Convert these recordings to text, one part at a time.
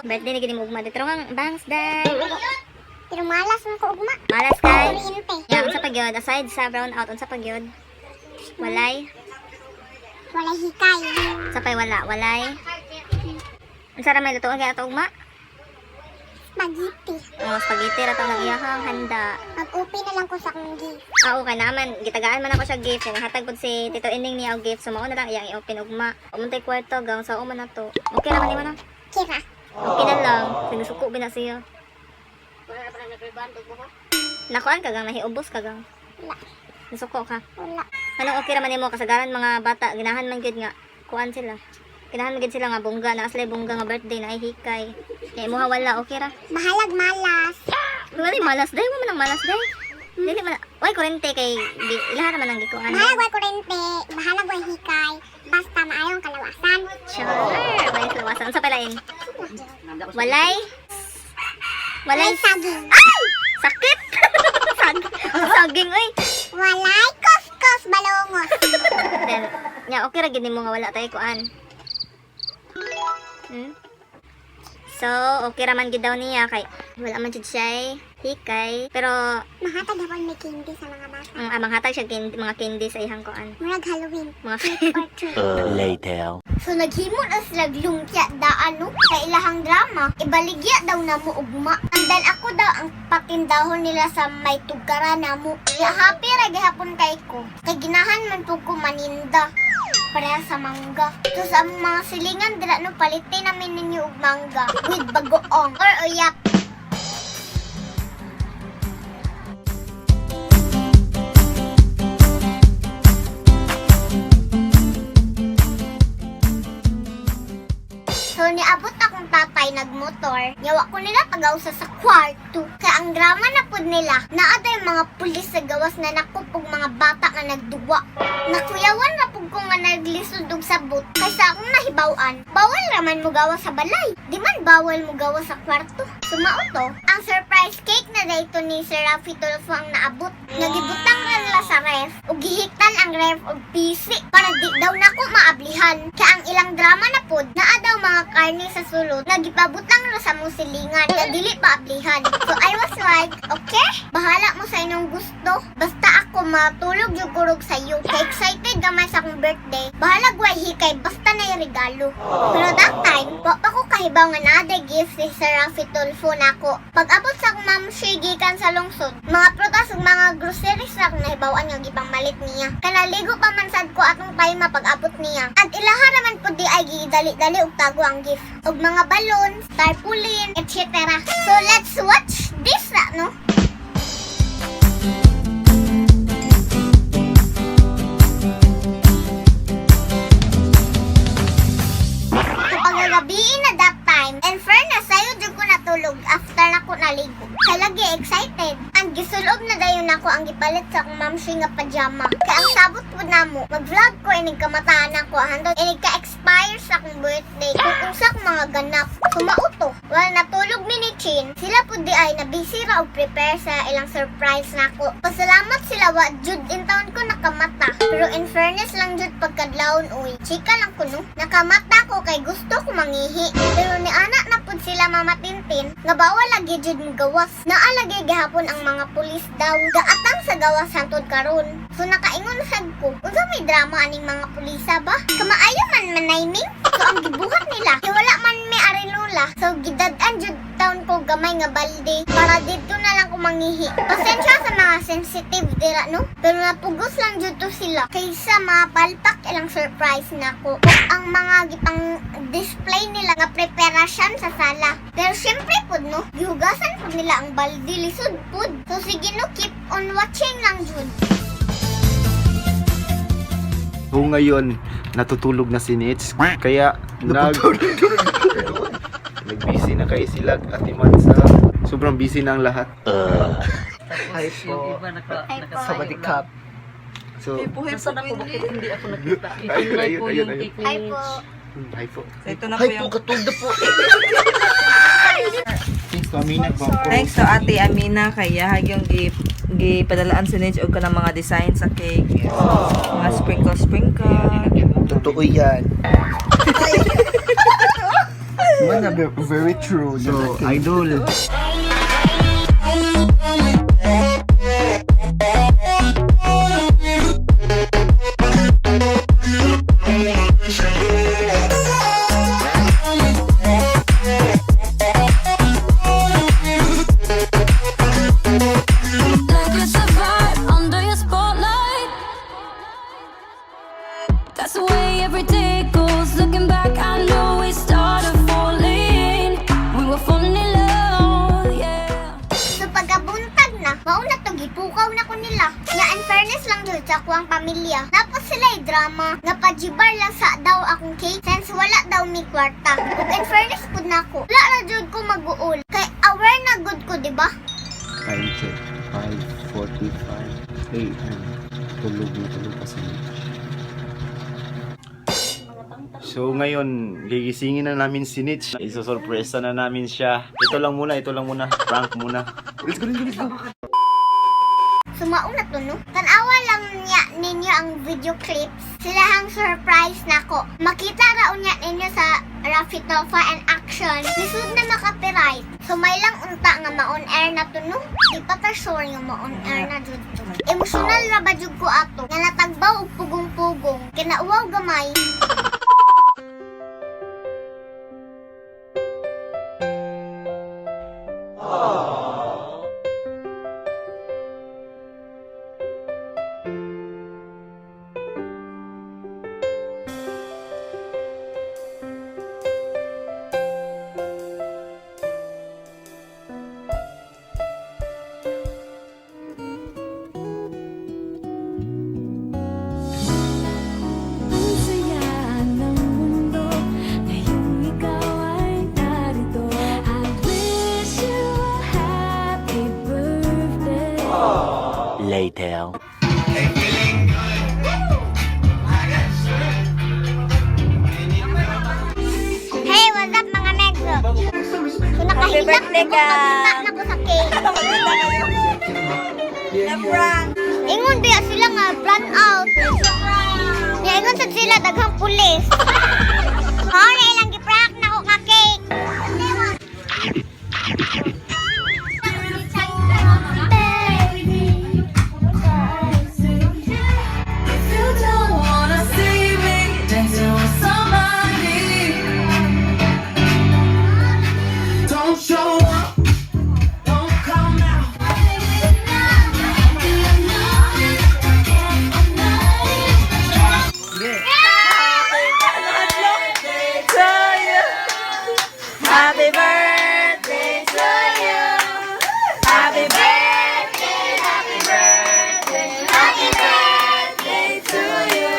Birthday ni gini mo ugma. Dito nga bangs day. Pero malas man ko ugma. Malas kay. Kuryente. Ya, unsa pa gyud aside sa brown out, unsa pa gyud? Walay. Walay hikay. Unsa pay wala, walay. Unsa ra may lutuon kay ato ugma? Spaghetti. Oh, spaghetti ra tong iyahang handa. Mag-open na lang ko sa akong gift. Ah, okay naman. Gitagaan man ako siya gift. Nanghatag pud si Tito Ining niya og gift. So mao na lang iyang i-open ugma. Umuntay kwarto gang sa man na to. Okay ra man nimo na. Kira. Okay na lang. Sinusuko ba na siya. Nakuan ka gang nahiubos ka gang. Wala. Nasuko ka. Wala. Anong okay ra man nimo kasagaran mga bata ginahan man gyud nga kuan sila. Ginahan man gyud sila nga bongga na sila bongga nga birthday na ay hikay. Kay imuha wala okay ra. Bahalag malas. Wala malas day, wa man ang malas day. Dili man way kurente kay di, ilaha ra man ang gikuan. Bahalag way kurente. Bahalag way hikay. Basta maayong kalawasan. Sure, way kalawasan. Unsa pa lain? Walay. Walay Walay saging. Ay! Sakit. Saging oy. Walay kuskus balongos. Then, nya okay ra gid nimo nga wala tayo kuan. So, okay ra man gid daw niya kay wala man jud siya hikay. Pero Mahatag hapon may candy sa mga bata. ang amang hatag siya candy, mga candy sa ihang kuan. Murag Halloween. Mga Trick or treat. Later. So naghimo na sila glungkya daan no sa ilahang drama. Ibaligya daw namo ugma. And then ako daw ang patindahon nila sa may tugkara namo. Ya happy ra gihapon kay ko. Kay ginahan man pud ko maninda pareha sa mangga. So sa among mga silingan dira no palitin namin ninyo og mangga with bagoong or uyap. So niabot akong tatay nagmotor, yawa ko nila pagawsa sa kwarto. Kaya ang drama na pud nila, naa day mga pulis sa gawas na nakupog mga bata nga nagduwa. Nakuyawan na pud ko nga naglisod og sabot kaysa akong nahibaw-an. Bawal raman mo gawas sa balay. Di man bawal mo gawas sa kwarto. Sumao to, ang surprise cake na dayto ni Sir Raffy Tulfo ang naabot. Nagibutang ra nila sa ref ug gihiktan ang ref og pisi para di daw nako maablihan. Kaya ang ilang drama na pod, naa daw mga karne sa sulod nagipabutang ra sa mong silingan na dili pa ablihan. So I was like, okay, bahala mo sa inyong gusto. Basta ako matulog yung kurog sa iyo. Kay excited gamay sa akong birthday. Bahala way hikay basta na yung regalo. Pero that time, wa pa ko kahibaw nga naa day gift si Sir Raffy Tulfo nako. Pag abot sa akong ma'am gikan sa lungsod, mga prutas ug mga groceries na akong nahibaw-an nga gipangmalit niya. Kanaligo pa man sad ko atong time pag-abot niya. At ilaha raman pud di ay gidali-dali og tago ang gift. Og mga balloons, tarpaulin, etc. So let's watch this no? Kapag gagabiin na that time, in fairness, sayo jud ko natulog after na ko naligo. Kay lagi excited. Ang gisulob na dayon nako ang gipalit sa akong mamshi nga pajama. Kay ang sabot po namo, mag-vlog ko inig kamataan nako hantod inig ka-expire sa akong birthday kung unsa akong mga ganap. Sumauto. While natulog mi ni Chin, sila pud di ay nabisi ra og prepare sa ilang surprise nako. Pasalamat sila wa jud in town ko nakamata. Pero in fairness lang jud pagkadlawon uy. Chika lang ko no. Nakamata ko kay gusto ko mangihi. Pero ni ana na pud sila Mama Tintin nga bawal lagi jud mo gawas. Naa lagi gihapon ang mga pulis daw. Gaatang sa gawas hantod karon. So nakaingon sad ko, unsa may drama aning mga pulisa ba? Kamaayo man manayming. So ang gibuhat nila, kay wala man may arilula. So gidad-an jud taon ko gamay nga balde para didto na lang ko mangihi. Pasensya sa mga sensitive dira no. Pero napugos lang jud to sila kaysa mapalpak ilang surprise nako. Ug ang mga gipang display nila nga preparasyon sa sala. Pero syempre pud no, gihugasan pud nila ang balde lisod pud. So sige no, keep on watching lang jud. So ngayon, natutulog na si Nitz. Kaya nag-busy na kayo sila at Iman sa sobrang busy na ang lahat. Hi po. Hi po. Sawadikap. So, Nasaan ako? Bakit hindi ako nakita? Ayun, ayun, ayun, ayun. Hi po. Hi po. So, ito na po Hi po, yung... katulog na po. Thanks to Amina po. Thanks to Ate Amina kay yahag yung gipadalaan si Nitch og kanang mga design sa cake. Mga sprinkle sprinkle. Totoo yan. Mana very true. So, idol. Like it's a vibe under your spotlight. That's the way every day goes. Looking back, I know we started falling. We were falling in love, yeah. So pagkabuntag na, mao na to gipukaw na ko nila. Nga in fairness lang jud sa akuang pamilya. Tapos sila drama nga pajibar lang sa daw akong cake since wala daw mi kwarta. Ug in fairness pud nako, wala ra jud ko mag-uol. Kay aware na gud ko, di ba? Time check, 5:45 a.m. Tulog na tulog pa si Mitch. So ngayon, gigisingin na namin si Mitch. Isusurpresa na namin siya. Ito lang muna, ito lang muna. Prank muna. Let's go, let's go, let's go. Sumao na to, no? Tanawa lang niya ninyo ang video clips. Silahang surprise nako. Makita ra unya ninyo sa Rafi Tulfo and action. Lisod na makapiright. So may lang unta nga ma-on air na to, no? Di pa ta sure nga ma-on air na jud to. Emotional ra ba jud ko ato? Nga natagbaw og pugong-pugong. Kinauwaw gamay. Ang saya ng mundo ngayong ikaw ay narito. I wish you a happy birthday. Later. Hey, what's up mga megro? So nakahilak birthday na ko ka. pagkita na ko sa cake. Na-prank! Ingon biya sila nga run out. Ya ingon sad sila daghang pulis. Mao na ilang giprank na ko nga cake. If you don't wanna see me, dancing with somebody. Don't show up, don't come out. To you. Happy birthday to you. Happy birthday, happy birthday, happy birthday to you.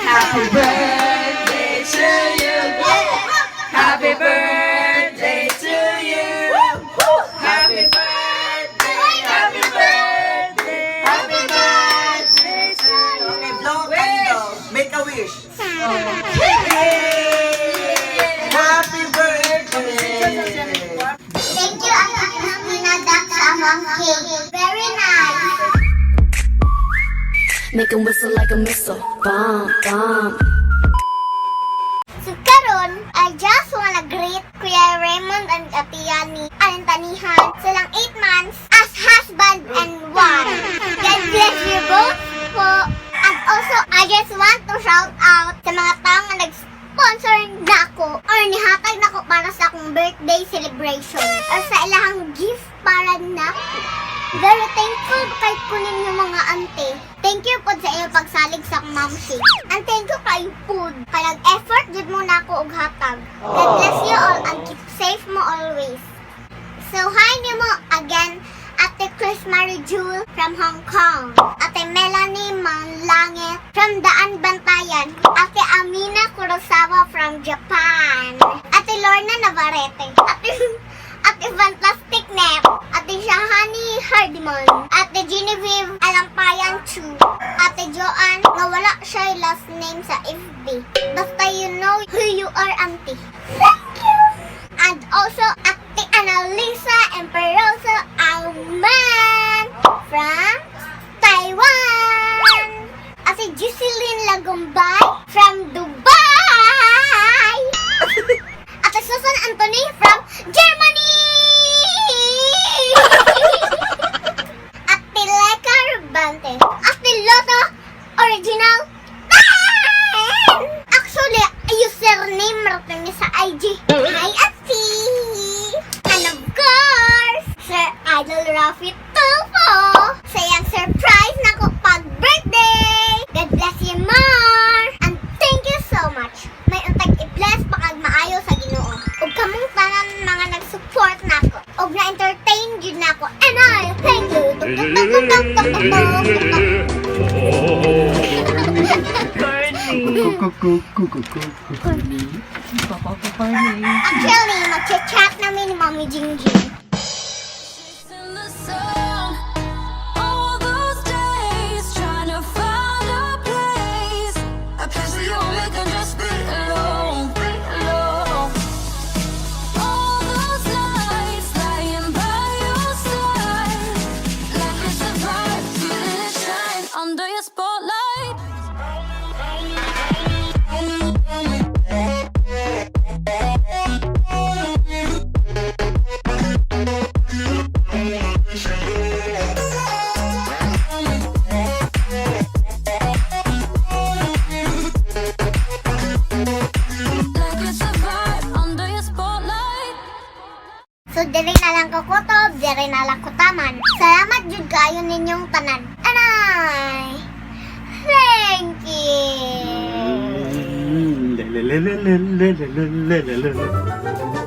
Happy birthday to you. Happy birthday to you. Happy birthday, happy birthday, happy birthday to you. Okay, blow a candle. Make a wish. Happy birthday! Thank you Ate Christina Dak sa among cake. Very nice. Make 'em whistle like a missile. Bomb, bomb. So karon, I just wanna greet Kuya Raymond and Ate Yani Alintanihan silang 8 months as husband and wife. God bless you both po. And also, I just want to shout out sa mga tao nga nag-sponsor na ako or nihatag na ko para sa akong birthday celebration or sa ilahang gift para nako. Very thankful kay ko ninyo mga ante. Thank you po sa inyong pagsalig sa akong mamsi. And thank you kay food. Kay nag-effort jud mo na ako og hatag. God bless you all and keep safe mo always. So hi nimo again, Ate Chris Marie Jewel from Hong Kong. Ate Melanie Manlangit from Daan Bantayan. Ate Amina Kurosawa from Japan. Ate Lorna Navarrete. Ate Fantastic Nep. Ate Shahani Hardiman. Ate Genevieve Alampayan Chu. Ate Joanne, nga wala siya last name sa FB. Basta you know who you are, auntie. Thank you! And also, Ate Annalisa Emperoso Auman from Taiwan. Ate Jocelyn Lagumbay from Dubai. Ate Susan Raffy Tulfo sa iyang surprise nako pag birthday. God bless you more. And thank you so much. May untag i-bless pa kag maayo sa Ginoo. Ug kamong tanan mga nag-support nako ug na-entertain jud nako. And I thank you. Tuk, tuk, tuk, tuk, tuk, tuk, tuk, tuk, tuk. Actually, mag-chat namin ni Mommy Jingjing. In the sun, all those days trying to find a place where you only can just be alone, be alone. All those nights lying by your side, like it's a vibe, feeling it shine under your spotlight. Like it's a vibe under your spotlight. So, diri na lang ko kutob, diri na lang ko taman. Salamat jud kaayo ninyong tanan. Anay! Thank you! La la la la la la la la la la.